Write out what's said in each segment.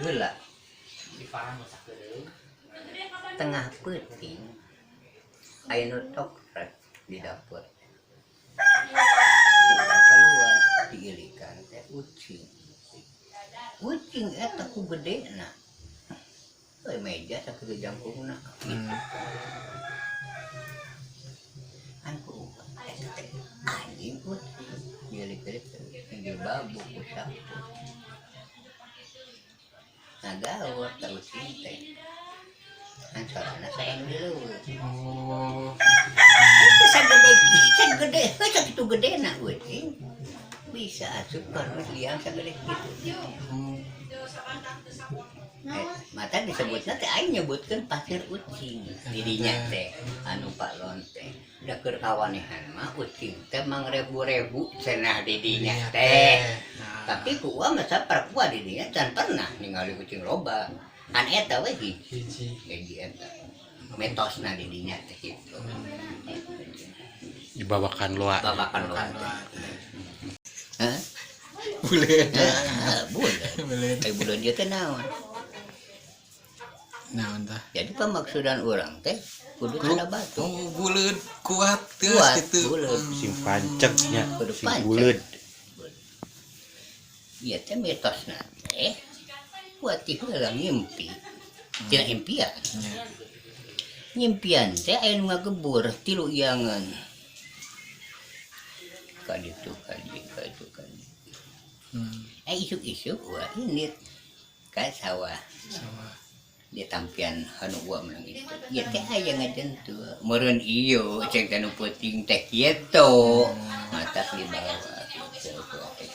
Heula tengah peuting aya nu tokrek di dapur. Keluar diilikan teh ucing. Ucing eta ku gedena. Euy meja sakitu jangkungna. Kan ku eta teh anjing ucing. Diilik-ilik jilbabu ku sapu. Ngagawat ka ucing teh. Kan sorana sareng di leuweung. Oh. Itu sagede sagede heuh sakitu gedena ucing. Bisa asup ka liang sagede kitu. Mata disebutna teh aing nyebutkeun pasir ucing didinya teh anu Pak Lon teh da keur kawanehan mah ucing teh mangrebu-rebu cenah didinya teh. Nah. Tapi ku urang mah saprak gua didinya can pernah ningali ucing loba. Kan eta we hiji. Hiji. Hiji eta. Mitosna didinya teh kitu. Dibawakan loa. Babakan loa teh. Hah? Buleud. Heeh, buleud. Buleud. Ai buleud ieu teh naon? Naon tah? Jadi pemaksudan orang teh kudu tanda batu. Oh, buleud kuat geus Kuat, gitu. buleud. Sing pancegnya, Kudu sing panceg. buleud. Ieu teh mitosna teh kuat ti heula ngimpi. Tina impian. Nya. Ngimpian teh aya nu ngagebur tilu iangan. Ka ditu ka dieu ka ditu ka dieu. Eh isuk-isuk wah indit ka sawah. Sawah. Dia tampian anu gua menang itu. Ieu teh aya ngajentul. Meureun ieu cek teh nu peuting teh kitu. Matak dibawa kitu teh.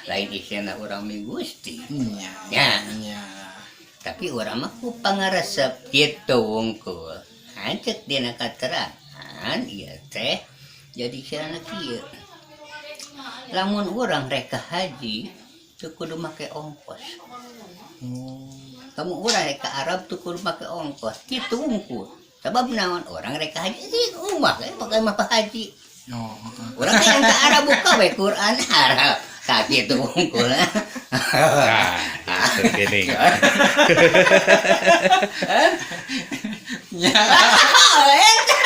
Lain isina urang mi Gusti. Nya. Nya. Nya. Tapi urang mah ku pangaresep kitu wungkul. Hancet dina katerangan ieu teh jadi istilahna kieu. Lamun urang rek ka haji teu kudu make ongkos. Oh. Kamu urang rek ka Arab teu kudu make ongkos. Kitu wungkul. Sabab naon urang rek ka haji ih umah we pake mah Pak Haji. Oh, heeh. Urang teh yang ka Arab buka we Quran Arab. Tah kitu wungkul. Nah, gitu gini. Nya. Eta.